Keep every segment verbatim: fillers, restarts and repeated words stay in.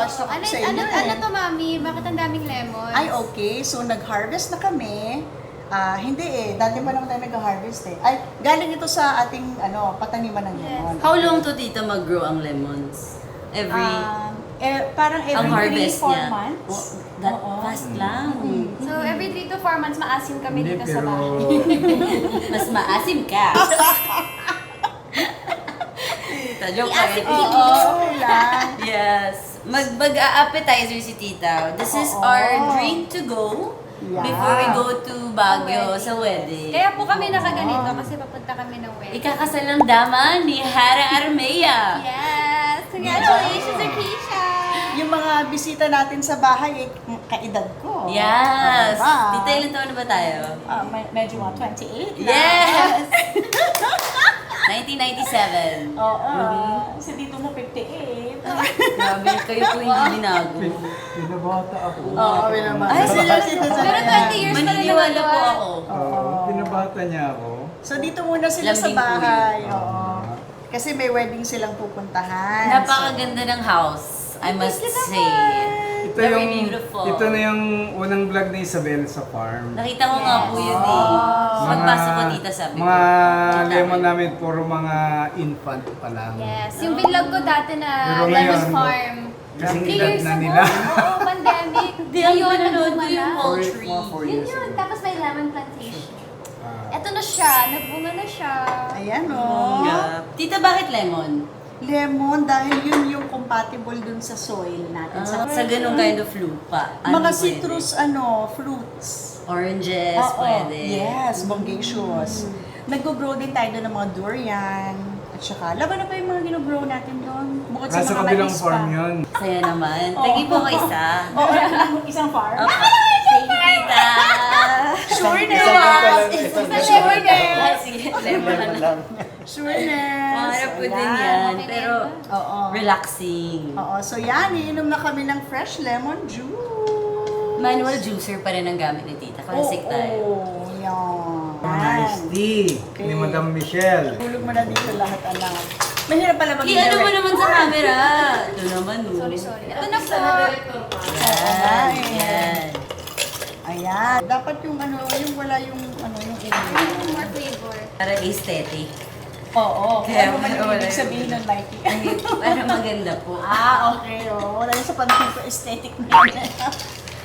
Ano, ano, ano to, Mami? Bakit ang daming lemons? Ay, okay. So, nag-harvest na kami. Ah, hindi eh. Dati pa naman tayo nag-harvest eh. Ay, galing ito sa ating, ano, pataniman ng lemon. How long to, tita, mag-grow ang lemons? Every... Ah, eh, parang every three, four months. Oh, that fast lang. So, every three to four months, maasim kami dito sa bahay. Hindi, pero mas maasim ka. Tita, joke lang. Iasim ni Tito. Oo, okay lang. Yes. Mag-, mag-a-appetizer si Tita. This is our drink to go before we go to Baguio sa wedding. Kaya po kami nakaganito kasi papunta kami ng wedding. Ikakasal ng daman ni Hara Armea. Yes! Congratulations, Arkesia! Yung mga bisita natin sa bahay, eh, kaedad ko. Yes! Tita, ilang taon na ba tayo? Ah, me-, medyo mga twenty-eight na. Yes! Nineteen ninety-seven. Oo. Mhm. Si Tito mo, fifty-eight. Grabe, kayo po hindi binago. Pin-, pinabata ako. Oo, pinabata. Ay, sila si Tito. Pero twenty years pa rin naman. Maniniwala po ako. Oo, pinabata niya ako. So, dito muna sila sa bahay. Oo. Kasi may wedding silang pupuntahan. Napakaganda ng house, I must say. Ito yung, ito na yung unang vlog ni Isabel sa farm. Nakita ko nga po yun eh. Pagpasok ko, tita, sabi ko, "Tita, lemon namin, puro mga infant pa lang." Yes. Yung vlog ko dati na lemon farm. Pero ngayon, kasing edad na nila. Oo, pandemic. Di, ang nanonood ko yung poultry. Yun yun. Tapos may lemon plantation. Eto na siya, nagbunga na siya. Ayan, oh. Bongga. Tita, bakit lemon? Lemon, dahil yun yung compatible dun sa soil natin. Ah, sa ganung kind of lupa. Mga citrus, ano, fruits. Oranges, pwede. Yes, bongacious. Naggo-grow din tayo doon ng mga durian. At saka, laban na pa yung mga gino-grow natin doon. Bukod sa mga mais pa. Nasa kabilang farm yun. Saya naman. Thank you po, isa. Oo, isang farm. Opo. Thank you, tita. Sure na. Isang farm pa lang, isang farm pa lang. Sure na. Ah, sige, lemon na lang. Sure na. Maharap ko din yan. Pero relaxing. Oo, so yan, iinom na kami ng fresh lemon juice. Manual juicer pa rin ang gamit ni tita. Classic tayo. Oo, yan. Nice tea ni Madam Michelle. Hulog mo na dito lahat, anak. Mahirap pala maging direct. Ano mo naman sa camera? Ito naman, oh. Sorry, sorry. Ito na po. Yan, yan. Ayan. Dapat yung ano, yung wala yung ano, yung ulo. More flavor. Para aesthetic. Oo. Kaya ano man yung ibig sabihin nun, Mikey? Ay, para maganda po. Ah, okay, oh. Wala yung sa panty ko, aesthetic na.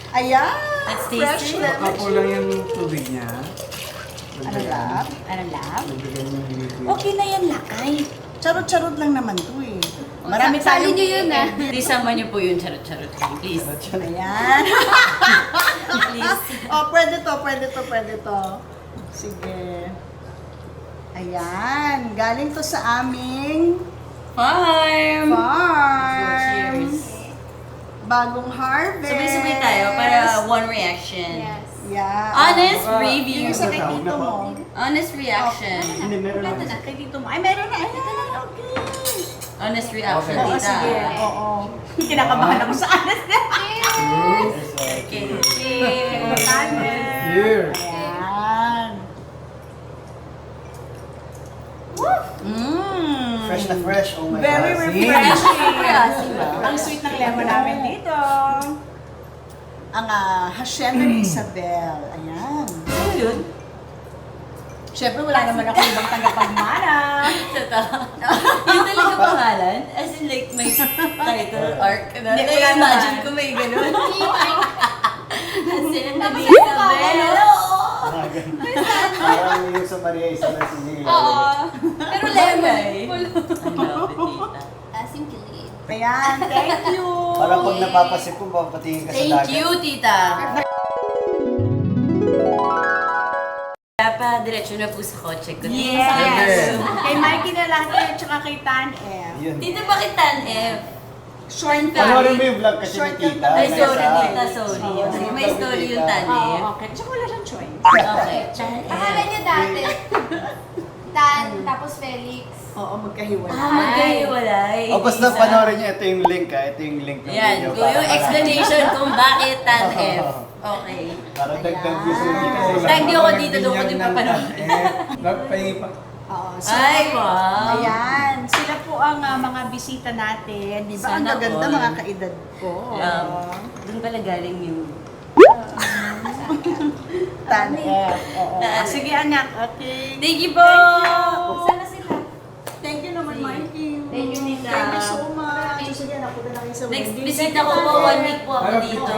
Ayan! Let's taste it. Fresh lemon juice. Baka kulang yung tubig niya. Ano, love? Ano, love? Dagdagan mo yung liquid. Okay na yan, lakay. Charot-charot lang naman to eh. Marami tayong... Sali niyo yun, ah. Please, sama niyo po yung charot-charot lang, please. Ayan. Please. Oh, pwede to, pwede to, pwede to. Sige. Ayan. Galing to sa aming farm. Farm. Cheers. Bagong harvest. Sabay-sabay tayo para one reaction. Yes. Yeah. Honest review. Yung sa kay tito mo. Honest reaction. Oh, hindi, meron na. Kay tito mo. Ay, meron na. Ayan, okay. Honest reaction, tita. Oo, sige. Oo. Kinakabahan ako sa honest reaction. Cheers! Okay. Cheers! Cheers! Ayan. Mm. Fresh na fresh. Oh my God. Very refreshing. Ang sweet ng lemon namin dito. Ang, ah, Hacienda ni Isabel. Ayan. Ano yun? Siyempre, wala naman ako ibang tagapagmana. Totoo. Yun talaga pangalan? As in, like, may title arc na. Hindi, wala naman. Na-imagine ko may ganun. Hacienda ni Isabel. Tapos yung pangalan, oo. Parang yung sa Maria Isabel, si Ziggy. Oo. Pero lemon. Bagay. Ang love, tita. Asim kilid. Ayan, thank you. Para pag napapasip ko, papatingin ka sa dagat. Thank you, tita. Papadiretso na po sa kotse ko. Yes. Kay Mikey na lang, eh, tsaka kay Tan F. Yun. Tita, bakit Tan F? Short. Panoorin mo yung vlog kasi ni tita. Ay, sorry, tita, sorry. May story yung Tan F. Oo, okay. Tsaka wala siyang choice. Okay. Tan F. Pangalan niya dati. Tan, tapos Felix. Oo, magkahiwalay. Ah, magkahiwalay. O, basta panoorin niyo, ito yung link, ah. Ito yung link ng video. Yan, kung yung explanation kung bakit Tan F. Okay. Para dagdag views yung dito. Tag niyo ako dito, doon ko din papanood. Nagpahingi pa. Oo, so, Ay, wow. Ayan, sila po ang ah, mga bisita natin. Di ba? Ang Sana gaganda, all. Mga kaedad ko. Um, doon pala galing yung Tan F. Oo. Ah, sige, anak. Okay. Thank you po! Thank you naman, Mikey. Thank you, Tita. Thank you so much. So, sige, anak, punta na kayo sa Next wedding. bisita ko po, one week po ako dito.